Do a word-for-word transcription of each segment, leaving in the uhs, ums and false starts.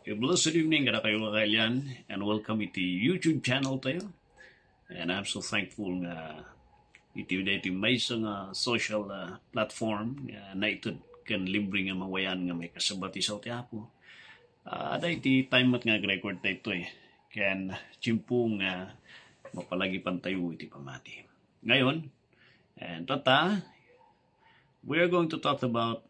A blessed evening kadakayo nga kailian, and welcome iti YouTube channel tayo. And I'm so thankful nga iti daytoy maysa nga social, ah, platform nga naited ken libre nga mawayan nga maikasaba ti sao ti Apo. Ah, adda iti time met nga ag-record daytoy ken tiempo nga mapalagipan tayo iti pamati. Ngayon, and tata, we are going to talk about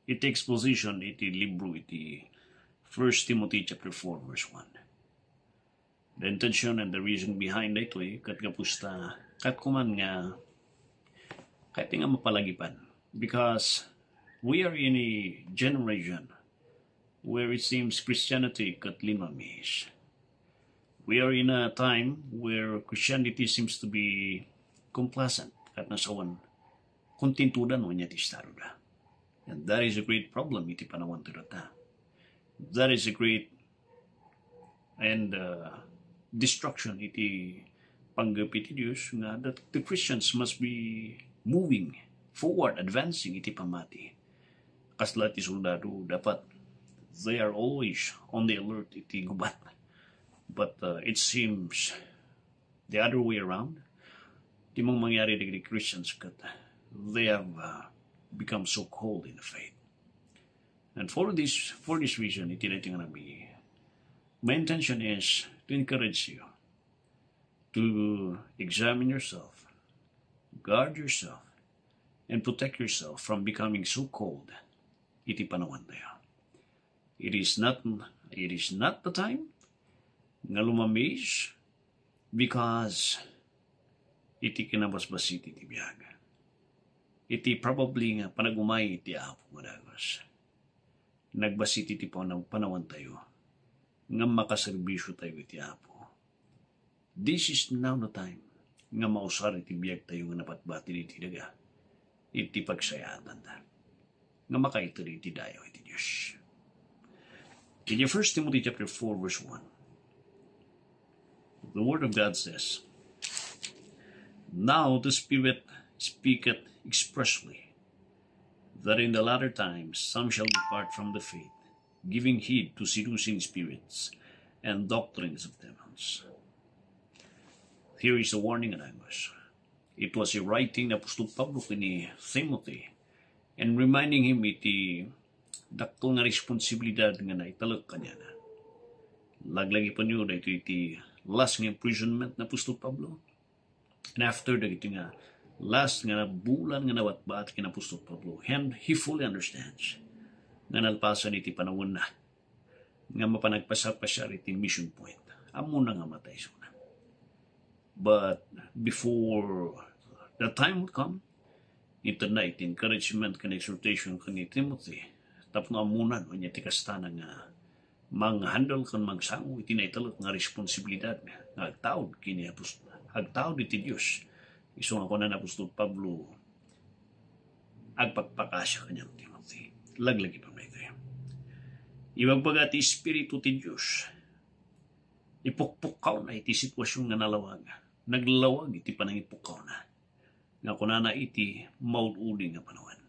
iti exposition iti libro iti First Timothy chapter four, verse one. The intention and the reason behind daytoy ket gapu ta ket kuman nga kayat nga mapalagipan, because we are in a generation where it seems Christianity ket linmamis. We are in a time where Christianity seems to be complacent, ket nasawan kontentoda no ania ti estadoda. And that is a great problem iti panawan ti data. That is a great and, uh, destruction iti panggep iti Dios nga that the Christians must be moving forward, advancing iti pamati. Kasla ti soldado, dapat they are always on the alert iti gubat. But, uh, it seems the other way around. Ti mang mangyari dagiti Christians ket they have, uh, become so cold in the faith. And for this, for this reason, iti daytoy nga nami, my intention is to encourage you to examine yourself, guard yourself, and protect yourself from becoming so cold iti panawan tayo. It is not, it is not the time nga lumamis because iti kinabasbassit iti biag. Iti probably nga panagumay iti Apo nga dagus. Nagbassit iti panaw-, panawan tayo nga makaserbisyo tayo iti Apo. This is now the time nga mausar iti biag tayo nga nabatbati iti daga, iti pagsayaatanda nga makaited iti dayaw iti Dios. In First Timothy chapter four, verse one, the Word of God says, "Now the Spirit speaketh expressly, that in the latter times some shall depart from the faith, giving heed to seducing spirits and doctrines of devils." Here is a warning, adagos. It was a writing ni Apostol Pablo ken ni Timothy, and reminding him iti dakkel nga responsibilidad nga naitalek kaniana. Laglagipenyo daytoy iti last nga imprisonment ni Apostol Pablo. And after dagiti nga last nga bulan nga nabatbat ken Apostol Pablo, and he fully understands nga nalpasan iti panawenna nga mapan agpasiar-pasiar iti mission point. Ammona nga matay isuna. But before the time would come, intedna iti encouragement ken exhortation ken ni Timothy tapno ammona no ania ti kastana nga mang-handle ken mangsango iti naitalek nga responsibilidad nga agtaud ken ni apostol, agtaud iti Dios. Isu nga kuna ni Apostol Pablo, "Agpakpakasiak kaniam, Timothy." Laglagipen daytoy. Ibagbaga ti Espiritu ti Dios, ipukpukkawna iti sitwasion nga nalawag. Naglawag iti panangipukkawna nga kunana iti maud-udi nga panawen.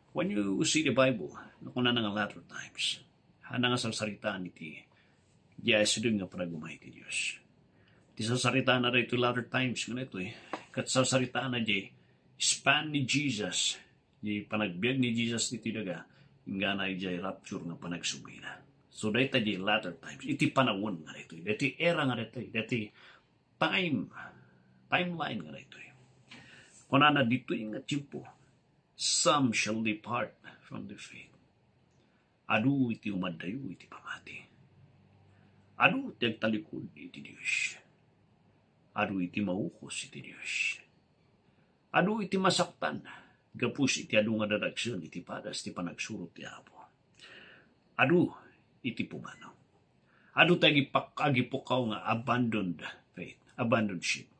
When you see the Bible, nga kunana nga latter times, haanna nga sarsaritaan iti diay asideg nga panagumay ti Dios. Ti sarsaritaanna daytoy latter times nga daytoy, ket sarsaritaanna diay span ni Jesus, diay panagbiag ni Jesus iti daga, inggana idiay rapture nga panagsublina. So, dayta diay latter times, iti panawen nga daytoy, daytoy era nga daytoy, daytoy time, timeline nga daytoy. Kunana ditoy nga tiempo, "Some shall depart from the faith." Adu iti umaddayo iti pamati. Adu ti agtalikod iti Dios. Adu iti maukos iti Dios. Adu iti masaktan gapu iti adu nga dadagsen iti padas ti panagsurot ti Apo. Adu iti pumanaw. Adu ti agipak-, agipukaw nga abandoned faith, abandoned ship.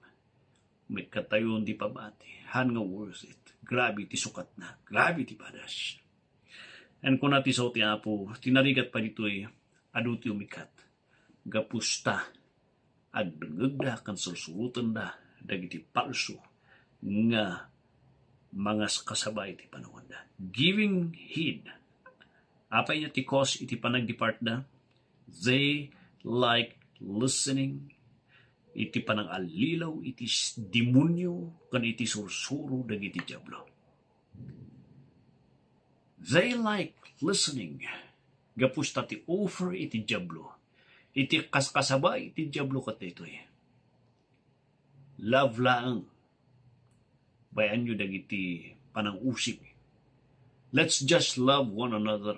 Umikkat tayon ti pamati. Haan nga worth it. Grabe ti sukatna. Grabe ti padas. And kuna ti sao ti Apo, ti narigat pay ditoy, adu ti umikkat. Gapu ta, agdengngegda ken sursurotenda dagiti palso nga mangaskasaba iti panawenda. Giving heed Apay aya ti cause iti panagdepartda? They like listening iti panangallilaw iti s-, demonio ken iti sursuro dagiti Diablo. They like listening gapu ta ti offer iti Diablo, iti kaskasabay iti Diablo ket daytoy. Love laeng. Bay-anyo dagiti panang-usig. Let's just love one another.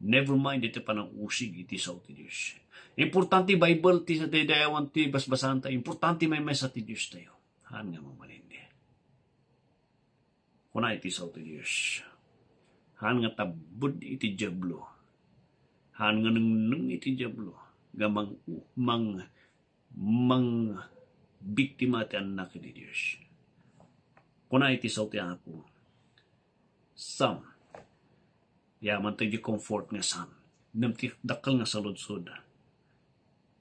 Never mind iti panang-usig iti sao ti Dios. Importante Bible ti daydayawan ti basbasaanta. Importante maymaysa ti Dios tayo. Haan nga mamalin. Kuna iti sao ti Dios. Haan nga tabbed iti Diablo. Haan nga nengneng iti Diablo. Nga mang, mang, mang biktima ti annak iti Dios. Kuna iti sao ti Apo. Sam. Yaman ti comfort nga Sam. Ngem ti dakkel nga saludsod.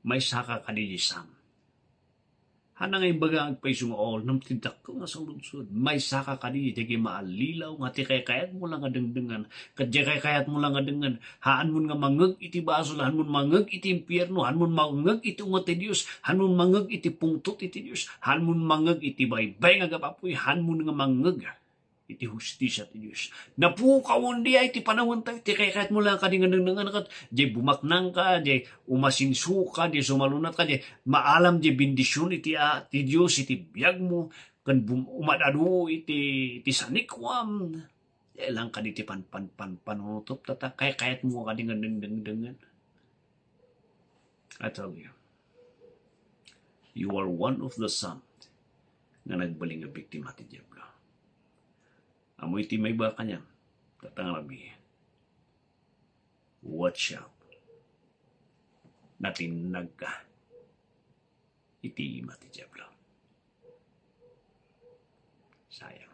Maysaka kadi di Sam. Haan nga imbaga agpayso nga, "Oh, ngem ti dakkel nga saludsod. Maysaka kadi dagiti maallilaw nga ti kaykayatmo la nga dengdengen. Ket di kaykayatmo la nga denggen, haanmon nga mangngeg iti basol, haanmon mangngeg iti impierno, haanmon mangngeg iti unget ti Dios, haanmon mangngeg iti pungtot iti Dios, haanmon mangngeg iti baybay nga gapapuy, haanmon nga mangngeg iti hustisia ti Dios." Napukawen diay ti panawenta, ti kaykayatmo la kadi nga nengnengen ket di bumaknangka, di umasinsuka, di sumalunatka, di maalam di bendision iti, a, ti Dios iti biagmo, ken bum-, umad-adu iti, iti sanikuam. Di lang kadi ti pan-, pan-, pan-, panunutot, tata, kaykayatmo kadi nga dengdengdengen. I tell you, you are one of the some nga nagbalin nga biktima ti Diablo. Ammo iti maiba kaniam, tatangarabi, watch out. Natinnagka iti ima ti Diablo. Sayang.